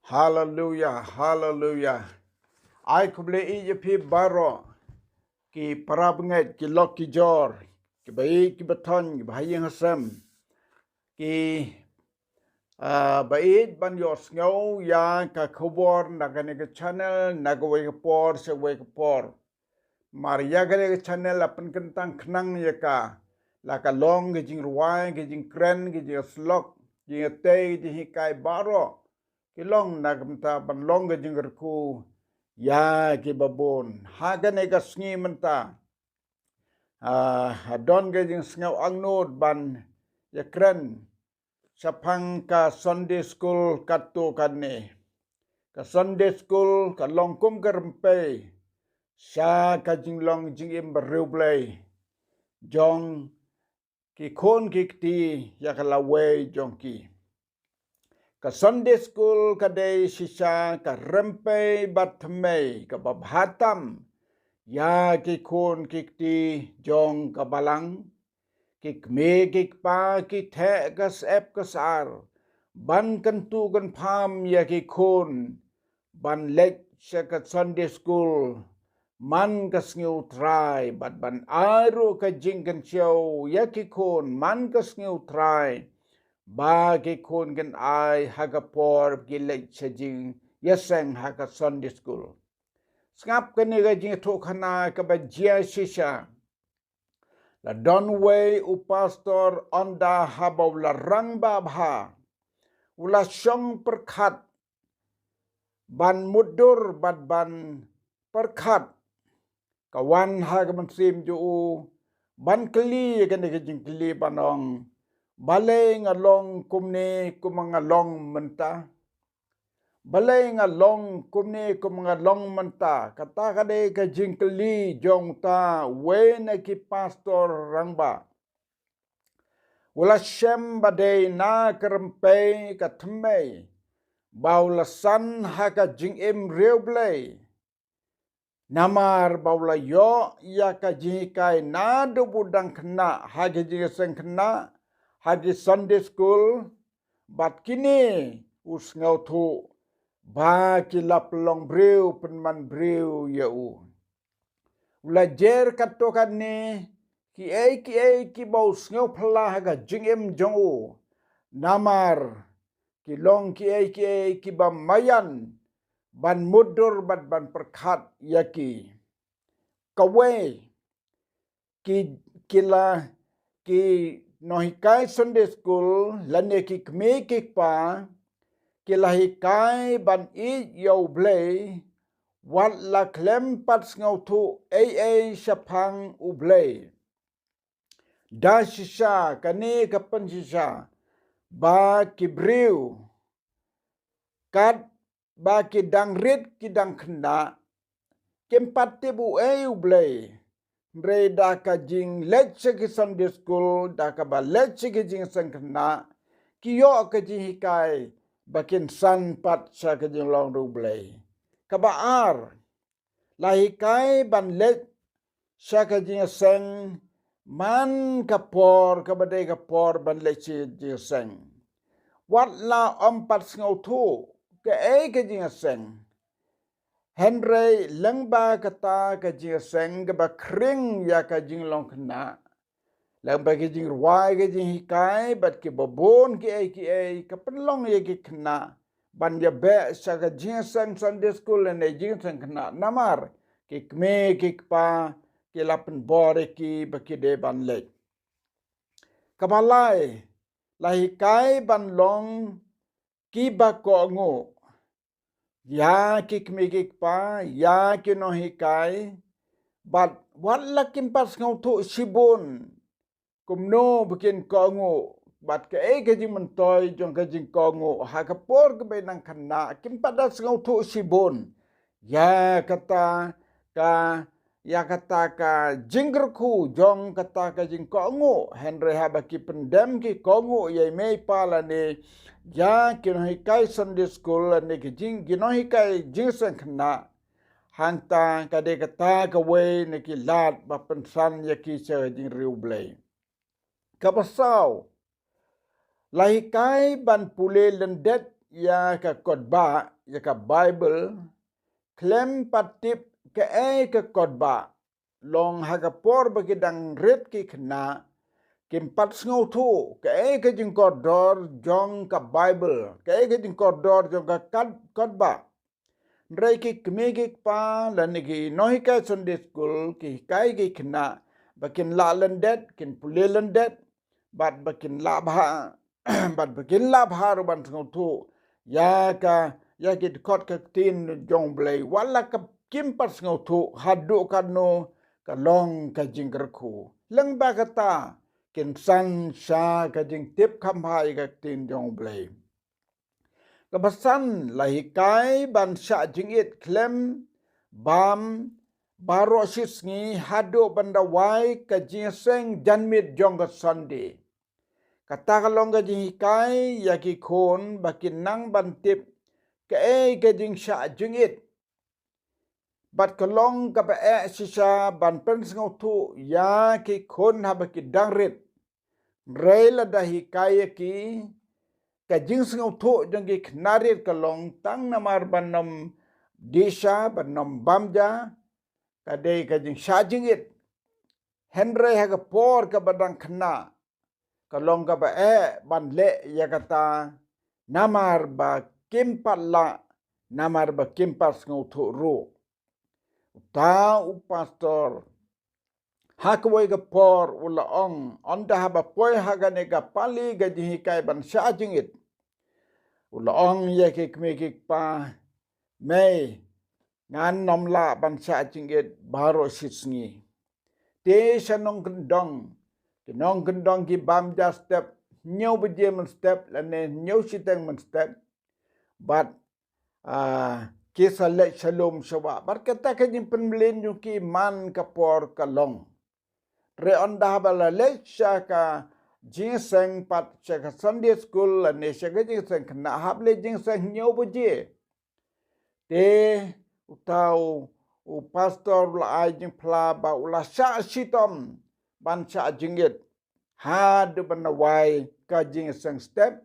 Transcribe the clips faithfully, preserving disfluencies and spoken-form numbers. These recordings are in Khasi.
Haleluya, haleluya. Ai khublei ïa phi baroh, ki para bangeit, ki lok ki jor, ki ba ïeit ki ba thon, ki ba ha ïing ha sem, ki ah, ba ïeit ban ïohsngew ïa ka khubor na kane ka channel, na kawei ka por sha kawei ka por. Mar ïa kane ka channel la pynkyntang khnang ïa ka, la ka long ka jingrwai, ka jingkren, ka jingïasyllok, jingïatei, ka jinghikai baroh, ki long na ka bynta ban long ka jingkyrkhu ïa ki babun. Ha kane ka sngi mynta, ah, don ka jingsngew angnud ban ïakren shaphang ka Sunday School katto katne. Ka Sunday School ka long kum ka rympei sha ka jinglong jingim ba riewblei jong ki khun ki kti ïa ka lawei jong ki. Ka Sunday School ka dei shisha ka rympei bad thymmei ka ba bha tam ïa ki khun ki kti jong ka balang, ki kmie ki kpa, ki theh ka syep ka sar, ban kyntu kynpham ïa ki khun ban leit sha ka Sunday School man ka sngi U Trai, bad ban ai ruh ka jingkynshew ïa ki khun man ka sngi U Trai, ba ki khun kin ai ha ka por ki leit sha jingïaseng ha ka Sunday School. Sngap kane ka jingïathuhkhana ka ba jia shisha. La don wei u pastor ynda haba u la rangbah bha, u la shong pyrkhat ban mutdur bad ban pyrkhat. Ka wan ha ka mynsiem jong u ban kylli kane ka jingkylli ban ong, balei nga long kumne kumba nga long mynta? Balei nga long kumne kumba nga long mynta? Kata ka dei ka jingkylli jong uta wei na ki pastor rangbah. U la shem ba dei na ka rympei ka thymmei ba u la san ha ka jingim riewblei. Namar ba u la ïoh ïa ka jinghikai naduh ba u dang khynnah ha ki jingïaseng khynnah, ha ki Sunday School, bad kine u sngewthuh ba ki la pynlong briew pynman briew ïa u. U la jer katto katne kiei kiei kiba u sngewphylla ha ka jingim jong u. Namar ki long kiei kiei kiba maïan ban mutdur bad ban pyrkhat ïa ki. Kawei, ki, ki la, ki nonghikai Sunday School lane ki kmie ki kpa ki la hikai ban ïeit ïa U Blei wat la khlem pat sngewthuh ei ei shaphang U Blei. Da shisha kane ka pynshisha ba ki briew kat ba ki dang rit ki dang khynnah kim pat tip uei U Blei. Hynrei da ka jingleit sha ki Sunday School, da kaba leit sha ki jingïaseng khynnah, ki ïoh ka jinghikai ba kin san pat sha ka jinglong U Blei. Kaba ar, la hikai ban leit sha ka jingïaseng man ka por kaba dei ka por ban leit sha ka jingïaseng. Wat la ym pat sngewthuh kaei ka jingïaseng, hynrei lyngba kata ka jingïaseng kaba khring ïa ka jinglong khynnah, lyngba ki jingrwai, ki jinghikai bad kiba bun kiei kiei, ka pynlong ïa ki khynnah ban ïabeh sha ka jingïaseng Sunday School lane jingïaseng khynnah. Namar ki kmie ki kpa ki la pynbor ïa ki ba ki dei ban leit. Kaba lai, la hikai ban long kiba kohnguh ïa ki kmie ki kpa, ïa ki nonghikai, bad wat la kim pat sngewthuh shibun kumno ba kin kohnguh bad kaei ka jingmyntoi jong ka jingkohnguh ha ka por kaba nang khynnah, kim pat da sngewthuh shibun ïa kata ka, ïa kata ka jingkyrkhu jong kata ka jingkohnguh. Hynrei haba ki pyndem ki kohnguh ïa i mei i pa lane ïa ki nonghikai Sunday School lane ki jing, ki nonghikai jingïaseng khynnah, hangta ka dei kata kawei na ki lad ba pynsan ïa ki sha ka jingriewblei. Kaba saw, la hikai ban pule lyndet ïa ka kot bah, ïa ka Baibl, khlem pat tip kaei ka kot bah. Long ha ka por ba ki dang rit ki khynnah, kim pat sngewthuh kaei ka jingkordor jong ka Baibl, kaei ka jingkordor jong ka kot, kot bah. Hynrei ki kmie ki kpa lane ki nonghikai Sunday school ki hikai ki khynnah ba kin lah lyndet, kin pule lyndet, bad ba kin lah bha, bad ba kin lah bha ruh ban sngewthuh ïa ka, ïa ki dkhot ka ktien jong U Blei, wat la ka kim pat sngewthuh haduh katno, ka long ka jingkyrkhu. Lyngba kata kin san sha ka jingtip kham bha ïa ka ktien jong U Blei. Kaba san, la hikai ban shah jingit khlem bam baroh shi sngi haduh ban da wai ka jingïaseng janmiet jong ka Sunday. Kata ka long ka jinghikai ïa ki khun ba kin nang ban tip kaei ka jingshah jingit. Bad ka long kaba eh shisha ban pynsngewthuh ïa ki khun haba ki dang rit. Hynrei lada hikai ïa ki, ka jingsngewthuh jong ki khynnah rit ka long tang namar ban ym dih sha, ban ym bam ja, ka dei ka jingshah jingit. Hynrei ha ka por kaba dang khynnah, ka long kaba eh ban leh ïa kata, namar ba kim pat lah, namar ba kim pat sngewthuh ruh. Uta u pastor ha kawei ka por u la ong, ynda haba poi ha kane ka pali ka jinghikai ban shah jingit, u la ong ïa ki kmie ki kpa, mei, ngan ym lah ban shah jingit baroh shi sngi. Te sha nongkyndong, ki nongkyndong ki bam ja step hynñiew baje mynstep lane hynñiew shiteng mynstep. Bad, ah, ki sa leit sha lum sha wah. Bad kata ka jingpynmlien jong ki man ka por ka long. Hynrei ynda haba la leit sha ka jingïaseng pat, sha ka Sunday school lane sha ka jingïaseng khynnah, hap leit jingïaseng hynñiew baje. Te uta u, u pastor u la ai jingphla ba u la shah shitom ban shah jingit haduh ban da wai ka jingïaseng step.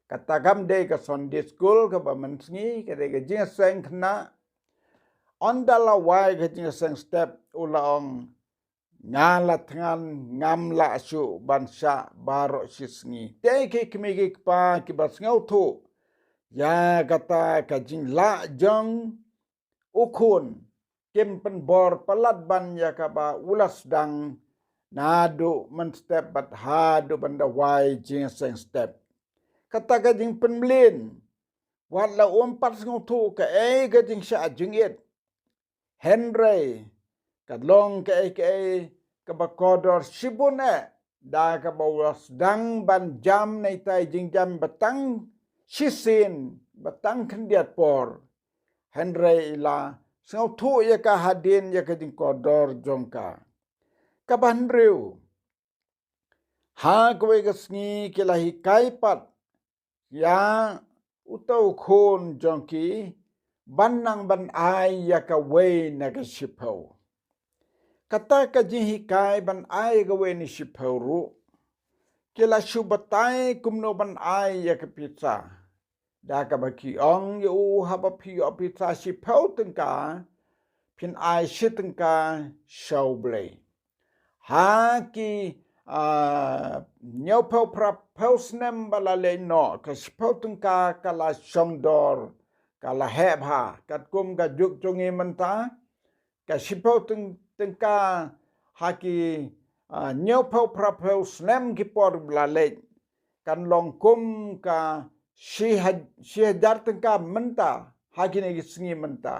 Kata kam dei ka Sunday school kaba mynsngi, ka dei ka jingïaseng khynnah. Ynda la wai ka jingïaseng step, u la ong, nga la thngan ngam lah shuh ban shah baroh shi sngi. Te ki kmie ki kpa kiba sngewthuh ïa kata ka jinglah jong u khun, kim pynbor palat ban ïa kaba u la sdang naduh mynstep bad haduh ban da wai jingïaseng step. Kata ka jingpynmlien, wat la um pat sngewthuh kaei ka jingshah jingit, hynrei ka long kaei kaei kaba kordor shibun eh, da kaba u la sdang ban jam na itai jingjam ba tang shisien, ba tang khyndiat por. Hynrei i la sngewthuh ïa ka hadien ïa ka jingkordor jong ka. Kaba hynriew, ha kawei ka sngi ki la hikai pat ïa uta u khun jong ki ban nang ban ai ïa kawei na ka shiphew. Kata ka jinghikai ban ai kawei na shiphew ruh, ki la shu batai kumno ban ai ïa ka pisa. Da kaba ki ong ïa u, haba phi ïoh pisa shiphew tyngka, phin ai shi tyngka sha U Blei. Ha ki, ah, hynñiewphew phraphew snem ba la leit noh, ka shiphew tyngka ka la shong dor, ka la heh bha, katkum ka juk jong ngi mynta, ka shiphew tyng-, tyngka ha ki, ah, hynñiewphew phraphew snem ki por ba la leit, kan long kum ka shi ha-, shi hajar tyngka mynta, ha kine ki sngi mynta.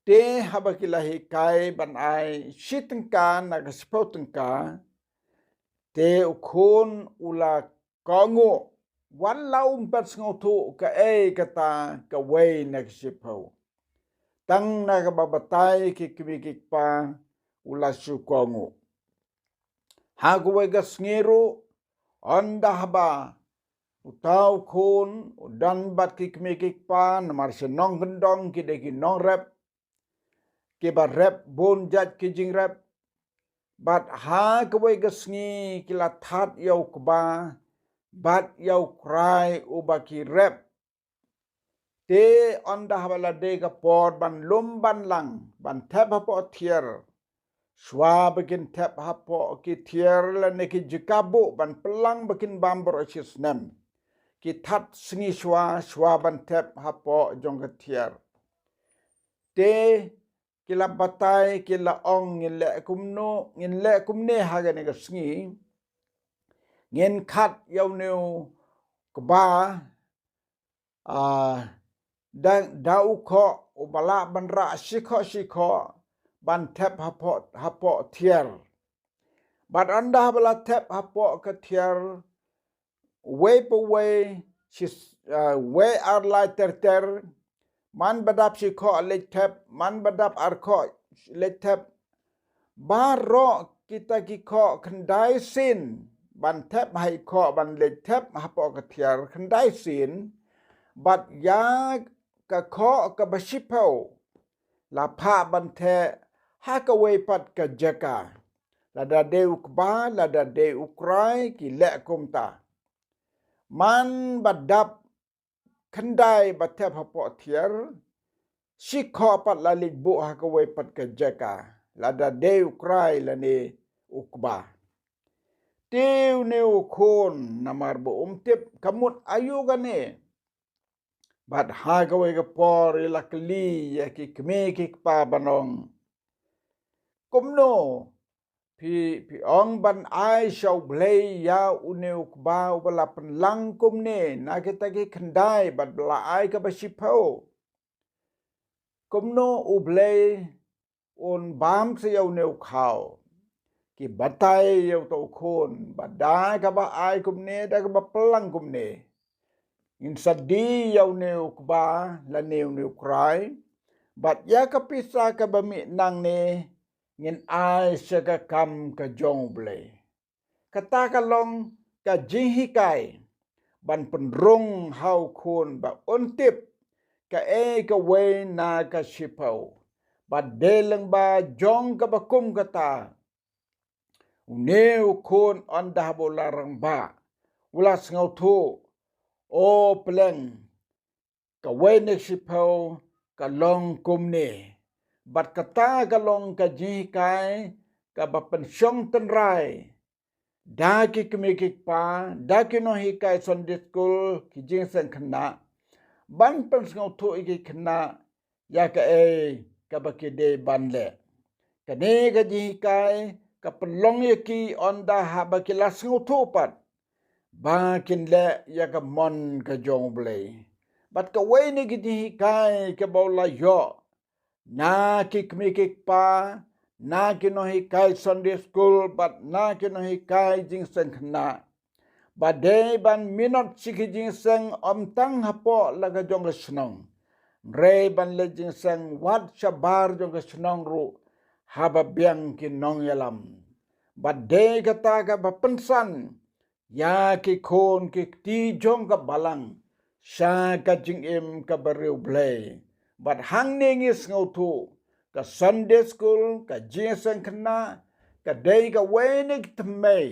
Te haba ki la hikai ban ai shi tyngka na ka shiphew tyngka, te u khun u la kohnguh, wat la um pat sngewthuh kaei kata kawei na ka shiphew. Tang na kaba batai ki kmie ki kpa u la shu kohnguh. Ha kawei ka sngi ruh, ynda haba uta u khun u don bad ki kmie ki kpa, namar sha nongkyndong ki dei ki nongrep, kiba rep bun jait ki jingrep. Bad ha kawei ka sngi ki la thad ïa u kba, bad ïa u krai uba ki rep. Te ynda haba la dei ka por ban lum ban lang, ban thep hapoh thiar, shuwa ba kin thep hapoh ki thiar lane ki jaka buh ban pynlang ba kin bam baroh shi snem, ki that sngi shuwa, shuwa ban thep hapoh jong ka thiar. Te ki la batai, ki la ong, ngin leh kumno, ngin leh kumne ha kane ka sngi. Ngin khat ïa une u kba, ah, da, da u khoh uba lah ban rah shi khoh shi khoh ban thep hapoh, hapoh thiar. Bad ynda ba la thep hapoh ka thiar, wei pa wei, shi, ah, wei ar lai ter ter, man ba dap shi khoh leit thep, man ba dap ar khoh leit thep. Baroh kita ki khoh khyndai sien ban thep ha i khoh ban leit thep hapoh ka thiar khyndai sien. Bad ïa ka khoh kaba shiphew la phah ban theh ha kawei pat ka jaka. Lada dei u kba, lada dei u krai, ki leh kumta. Man ba dap khyndai ba thep hapoh thiar, shi khoh pat la leit buh ha kawei pat ka jaka, lada dei u krai lane u kba. Te une u khun namar ba um tip ka mut aïu kane. Bad ha kawei ka por i la kylli ïa ki kmie ki kpa ban ong, kumno phi, phi ong ban ai sha U Blei ïa une u kba uba la pynlang kumne na kita ki khyndai bad ba la ai kaba shiphew? Kumno U Blei un bam sa ïa une u khaw? Ki batai ïa uta u khun ba da kaba ai kumne, da kaba pynlang kumne, ngin sa die ïa une u kba lane une u krai, bad ïa ka pisa kaba mih nangne ngin ai sha ka kam ka jong U Blei. Kata ka long ka jinghikai ban pynrung ha u khun ba un tip kaei kawei na ka shiphew. Bad dei lyngba jong kaba kum kata, une u khun ynda ba u la rangbah, u la sngewthuh, o pleng, kawei na ka shiphew ka long kumne. Bad kata ka long ka jinghikai kaba pynshong tynrai da ki kmie ki kpa, da ki nonghikai Sunday School, ki jingseng khynnah, ban pynsngewthuh ïa ki khynnah ïa kaei kaba ki dei ban leh. Kane ka jinghikai ka pynlong ïa ki ynda haba ki la sngewthuh pat ba kin leh ïa ka mon ka jong U Blei. Bad kawei na ki jinghikai kaba u la ïoh na ki kmie ki kpa, na ki nonghikai Sunday School bad na ki nonghikai jingseng khynnah, ba dei ban minot sha ki jingseng ym tang hapoh la ka jong ka shnong, hynrei ban leit jingseng wat shabar jong ka shnong ruh haba biang ki nongïalam. Bad dei kata kaba pynsan ïa ki khun ki kti jong ka balang sha ka jingim kaba riewblei. Bad hangne ngi sngewthuh ka Sunday School, ka jingseng khynnah, ka dei kawei na ki thymmei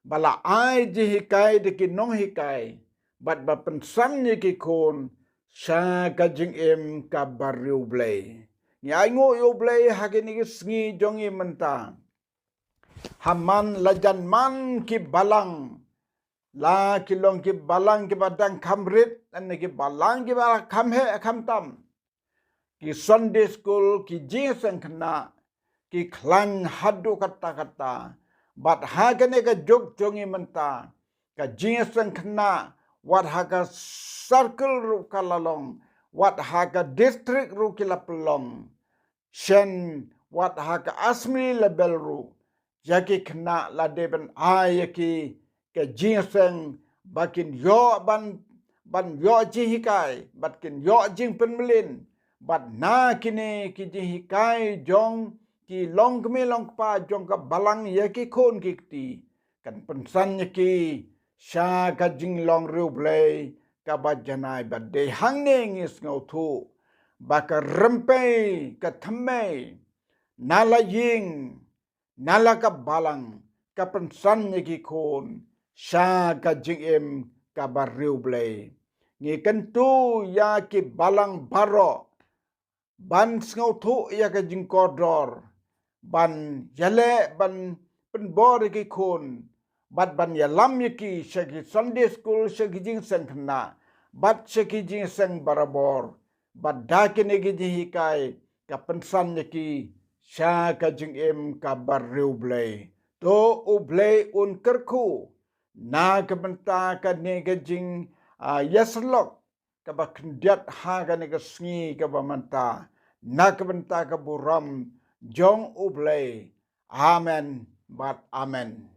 ba la ai jinghikai da ki nonghikai bad ba pynsan ïa ki khun sha ka jingim kaba riewblei. Ngi ainguh ïa U Blei ha kine ki sngi jong ngi mynta. Ha man la jan man ki balang, la ki long ki balang kiba dang kham rit, ne ki balang kiba kham heh kham tam, ki Sunday School, ki jingseng khynnah ki khlaiñ haduh katta katta. Bad ha kane ka juk jong ngi mynta, ka jingseng khynnah wat ha ka circle ruh ka la long, wat ha ka district ruh ki la pynlong, shen wat ha ka assembly level ruh, ïa ki khynnah la dei ban ai ïa ki ka jingseng ba kin ïoh ban, ban ïoh jinghikai, bad kin ïoh jingpynmlien. Bad na kine ki jinghikai jong ki longkmie longkpa jong ka balang ïa ki khun ki kti, kan pynsan ïa ki sha ka jinglong riewblei kaba janai. Bad dei hangne ngi sngewthuh ba ka rympei ka thymmei na la ïing, na la ka balang, ka pynsan ïa ki khun sha ka jingim kaba riewblei. Ngi kyntu ïa ki balang baroh ban sngewthuh ïa ka jingkordor, ban ïaleh ban pynbor ïa ki khun, bad ban ïalam ïa ki sha ki Sunday school, sha ki jingseng khynnah bad sha ki jingseng barabor, bad da kine ki jinghikai ka pynsan ïa ki sha ka jingim kaba riewblei. To U Blei un kyrkhu na ka bynta kane ka jing, ah, ïasyllok kaba khyndiat ha kane ka sngi kaba mynta, na ka bynta ka burom jong U Blei. Amen bad amen.